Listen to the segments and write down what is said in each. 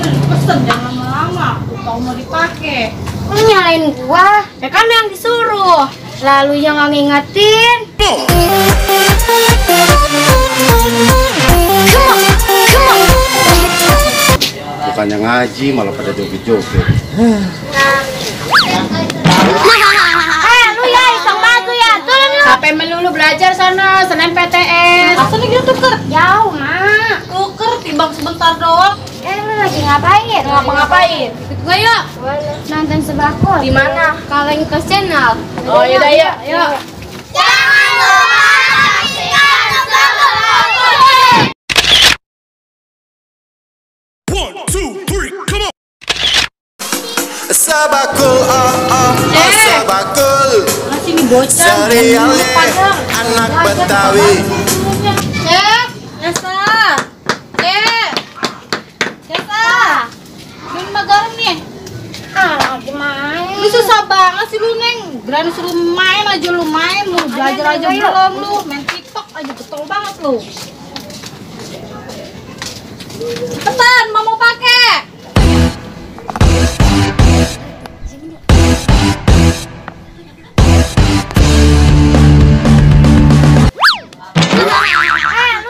Pesen jangan lama-lama. Kau mau dipakai. Nyalain gua. Ya kan yang disuruh. Lalu yang nggak ngingetin. Bukannya ngaji malah pada joget-joget. Lu ya iseng banget lu ya. Turun lu. HP melulu belajar sana, Senin PTS. Masa nih gitu tuker? Jauh, Mak. Tuker timbang sebentar doang. Lu lagi ngapain? Ngapa-ngapain? Ikut gue yuk. Nonton Sebakul. Di mana? Kaleng ke channel. Oh yaudah yuk, yuk. Jangan lupa saksikan Sebakul. Sabakul, sabakul. Masih nih bocah. Serialnya anak Betawi. Esa. Esa. Ini mah garam nih. Lagi main. Lu susah banget sih lu, Neng. Berani suruh main aja lu main, lu belajar aja belum lu. Main TikTok aja betul banget lu. Cepetan, mau pakai. Lu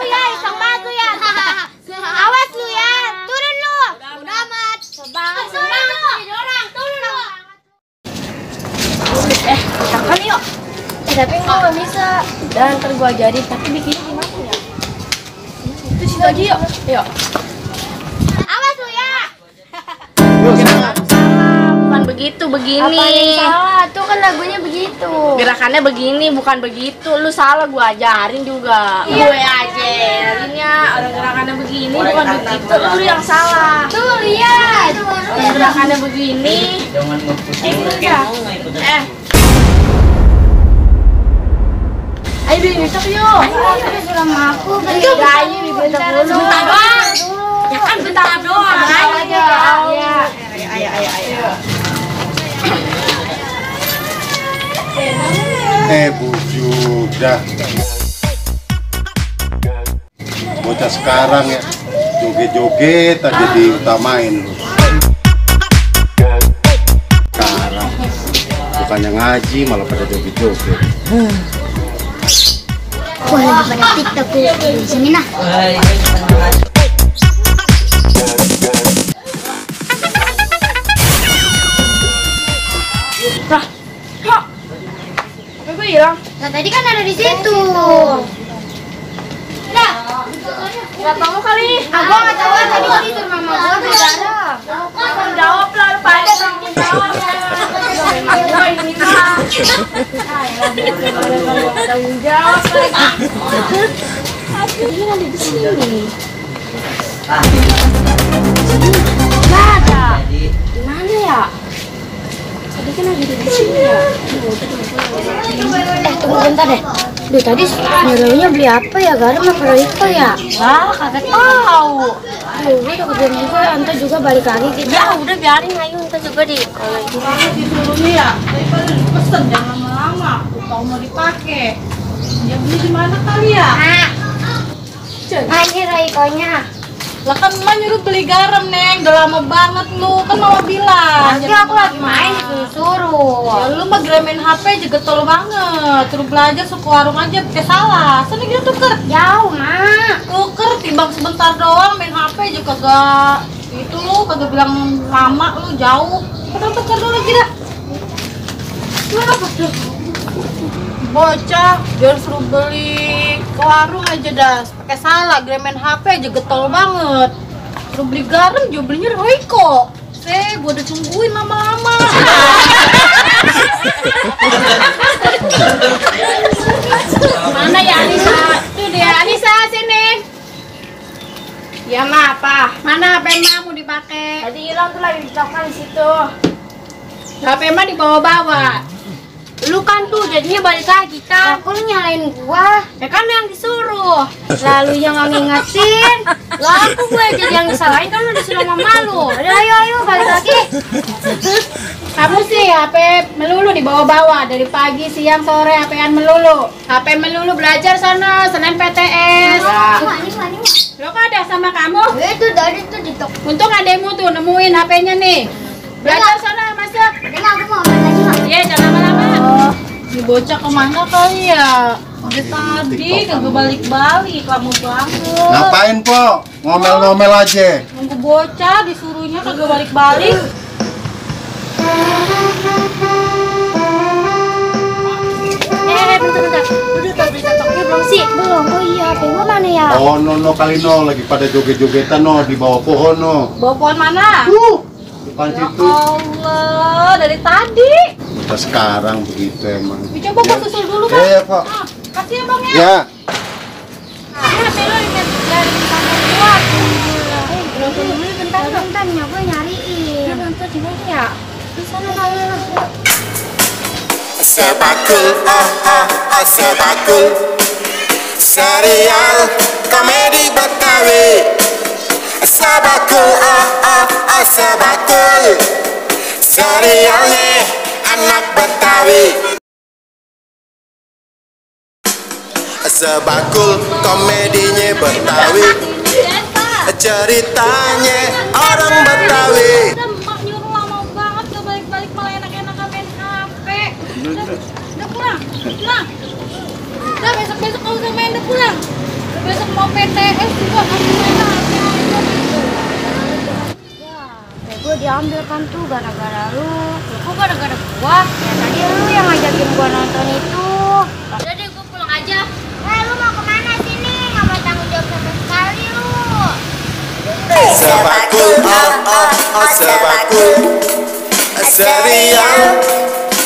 ya iseng banget lu ya. Awas lu ya. Turun lu. Udah amat. Sebanget jadi orang. Turun lu. Makan yuk. Tapi nggak bisa. Dan ntar gua ajarin. Tapi bikinnya gimana ya? Itu situ aja yuk. Yuk. Awas lu ya. Bukan begitu, begini. Apa yang salah? Tuh kan lagunya begitu. Gerakannya begini, bukan begitu. Lu salah, gua ajarin juga. Iya. Gue ajarinnya orang gerakannya begini, bukan begitu. Lu yang salah. Tuh lihat. Gerakannya begini. Ayo besok yuk. Sudah aku beli. Ayo bentar dulu. Bentar doang. Ya kan bentar doang. Ayo. Ayo. Bujuk dah. Bocah sekarang ya, joget-joget aja diutamain lu. Sekarang bukannya ngaji malah pada joget-joget. Wah, lagi pada TikTok di sini nah. Apa gue hilang? Nah, tadi kan ada di situ. Gak tahu kali. Gua nggak tahu tadi kan itu mama gua beli garam. Tanggung jawab lah, lu pada tanggung jawab. Memang gue ini mah. Tanggung jawab lagi. Ini ada di sini. Nggak ada. Di mana ya? Tadi kan ada di sini ya. Tunggu bentar deh. Duh, tadi nyuruhnya beli apa ya? Garam apa Royco ya? Wah, kagak tahu. Duh, gue udah kerjaan juga, Anta juga balik lagi gitu. Ya udah biarin ayo. Anta juga di kalau gitu. Disuruhnya ya, daripada pesen jangan lama-lama. Kau mau dipakai. Dia beli di mana kali ya? Nah, ini Royco-nya. Lah kan emak nyuruh beli garam, Neng. Udah lama banget lu. Kan mama bilang. Nanti aku lagi main disuruh. Ya lu mah gremein HP juga getol banget. Suruh belajar suka warung aja pakai salah. Sana gitu tuker. Jauh, Mak. Tuker timbang sebentar doang main HP juga kagak. Itu lu kagak bilang lama lu jauh. Padahal tuker dulu lagi dah. Kenapa tuh? Bocah, biar suruh beli ke warung aja dah, pakai salah, gremein HP aja getol banget. Suruh beli garam juga belinya Royco. Gua udah tungguin lama-lama. Mana ya Anissa? Tuh dia Anissa sini. Ya ma apa? Mana HP ma mau dipakai? Tadi hilang tuh lagi dicokkan di situ. HP ma dibawa-bawa. Lu kan tuh jadinya balik lagi kan? Aku lu nyalain gua. Ya kan yang disuruh. Lalu yang nggak ngingetin. Lah aku gue jadi yang disalahin kan lu disuruh sama malu. Ayo balik lagi. Kamu sih HP melulu dibawa-bawa dari pagi, siang, sore HP-an melulu. HP melulu belajar sana, Senin PTS. Ini mah. Lo kok ada sama kamu? Itu dari itu di toko. Untung ademu tuh nemuin HP-nya nih. Belajar sana, masuk. Ini aku mau main lagi nggak? Iya, jangan lama-lama. Ini bocah kemana kali ya? Udah tadi kagak balik-balik, lama banget. Ngapain, Po? Ngomel-ngomel aja. Nunggu bocah, disuruhnya kagak balik-balik. Bentar. Udah beli toknya belum sih? Belum. Oh iya, HP gua mana ya? Oh, no, kali no. Lagi pada joget-jogetan, no. Di bawah pohon, no. Bawa pohon mana? Depan Ya situ. Allah, dari tadi. Kita sekarang begitu emang. Coba gua susul dulu, Bang. Iya, Pak. Ah, kasih ya, Bang ya. Ya. Nah, HP lo ingat dari kantor gua. Bentar, gue nyariin. Bentar di mana ya? Di sana kali. Sebakul, sebakul. Serial komedi Betawi. Sebakul, sebakul. Serialnya anak Betawi. Sebakul komedinya Betawi. Ceritanya orang Betawi. Mak nyuruh lama banget gak balik-balik malah enak-enak main HP. Udah pulang. Udah besok-besok kalau udah main udah pulang. Besok mau PTS juga masih main HP aja. Ya, gue diambil kan tuh gara-gara lu. Kok gara-gara gua? Ya tadi lu yang ngajakin gua nonton itu. Udah deh gue pulang aja. Lu mau kemana sini? Nggak mau tanggung jawab sama sekali lu. Sebakul, sebakul. Serial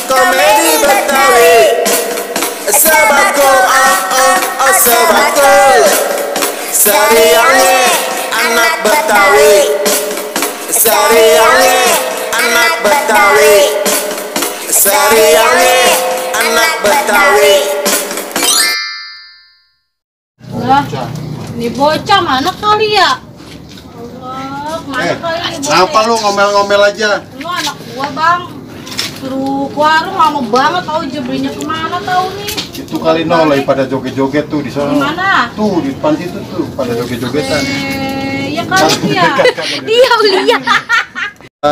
komedi Betawi. Sebakul, sebakul. Serialnya anak Betawi. Serialnya anak Betawi. Serialnya anak Betawi. Lah, ini bocah mana kali ya? Allah, mana kali ini bocah? Kenapa lu ngomel-ngomel aja? Lu anak gua, Bang. Suruh ke warung lama banget tahu jebrinya kemana tahu nih. Itu kali no lagi pada joget-joget tuh di sana. Di mana? Tuh di depan situ tuh pada joget-jogetan. Ya kali ya. Dia lihat.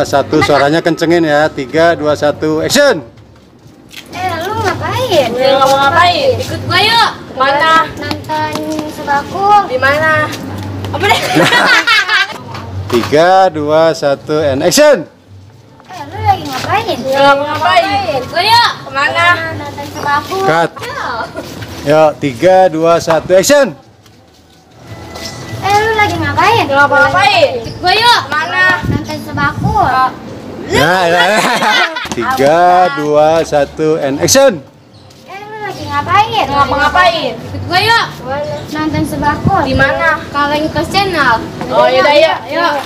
Satu suaranya kencengin ya. 3, 2, 1, action. Lu ngapain? Udah nggak mau ngapain? Ikut gua yuk. Mana? Nonton Sebakul. Di mana? Apa deh? 3, 2, 1, and action. Lu lagi ngapain? Nggak mau ngapain? Gua yuk. Kemana? Nonton Sebakul. Cut. Yuk, 3, 2, 1, action. Lu lagi ngapain? Nggak mau ngapain? Ikut gua yuk. Kemana? Nonton Sebakul. Ya. 3, 2, 1, and action. Lu lagi ngapain? Nggak mau ngapain? Ikut gua yuk. Nonton Sebakul. Di mana? Kaleng ke channel. Oh yaudah yuk.